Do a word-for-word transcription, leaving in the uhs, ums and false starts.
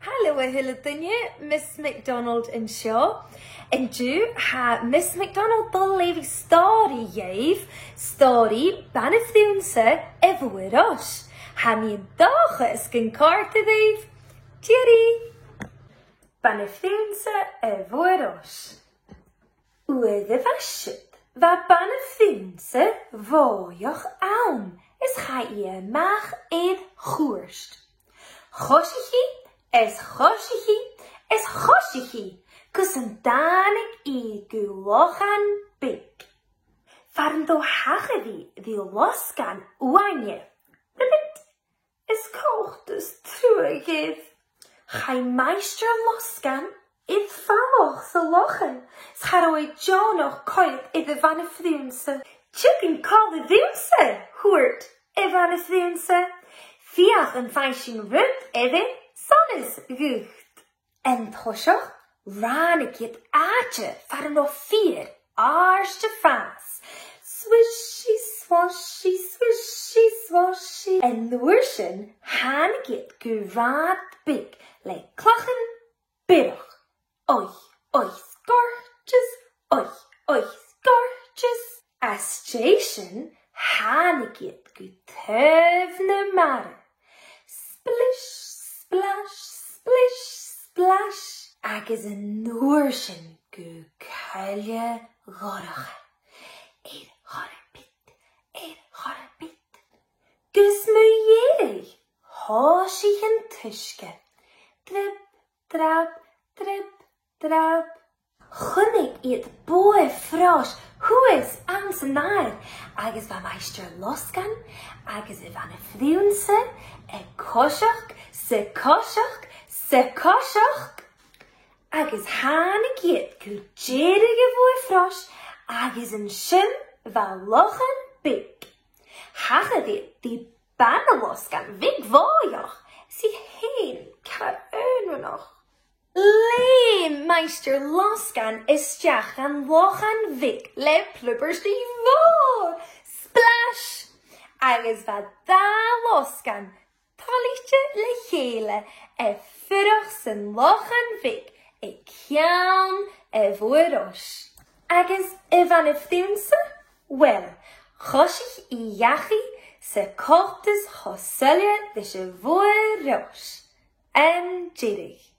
Halò a h-uile duine, Miss McDonald an seo. An-diugh, tha Miss McDonald a' dol a leughadh stòiridh dhuibh, stòiridh Bana-phrionnsa a' Bhogha-fhrois. Tha mi an dòchas gun còrd e ribh. Tìoraidh! Bana-phrionnsa a' Bhogha-fhrois. Uair a bha siud, bha bana-phrionnsa bhòidheach ann, is chaidh i a-mach air chuairt. Choisich i, is choisich i, is choisich i, gus an tàinig i gu lochan beag. Far an do thachair i ri losgann uaine. Ribbit! Is coltas truagh air. Chaidh Maighstir Losgann air falach sa lochan, 's cha robh e deònach coimhead air a' bhana-phrionnsa. Tiugainn còmhla riumsa, thuirt a' bhana-phrionnsa. Feuch am faigh sinn rud a bhios sonas dhut. An toiseach, ràinig iad àite far an robh feur àrd a' fàs. Swishy, swashy, swishy, swashy. An uair sin, thàinig iad gu rathad beag le clachan biorach. Oich, oich, is gorgeous, oich, oich, is gorgeous. Às dèidh sin, thàinig iad gu taobh na mara. Splish, splash, splish, splash. Agus an uair sin gu coille dhorcha. Air chor ar bit, air chor ar bit. Gus mu dheireadh, thòisich an t-uisge. Drip, drap, drip, drap. Chunnaic iad bogha-frois shuas anns an adhar, agus bha Maighstir Losgann agus a' bhana-phrionnsa a' coiseachd, 's a' coiseachd, 's a' coiseachd. Agus thàinig iad gu deireadh a' bhogha-fhrois, agus an sin bha lochan beag. Thachair iad ri bana-losgann bheag bhòidheach, 's i fhèin car aonranach. Leum Maighstir Losgann a-steach dhan lochan bheag le plubairtidh mhòr. Splash! Agus bha dà losgann toilichte le chèile a' fuireach san lochan bheag aig ceann a' bhogha-fhrois. Agus a' bhana-phrionnsa? Uill, choisich i dhachaigh 's a' coltas cho soilleir ris a' bhogha-fhrois. An deireadh.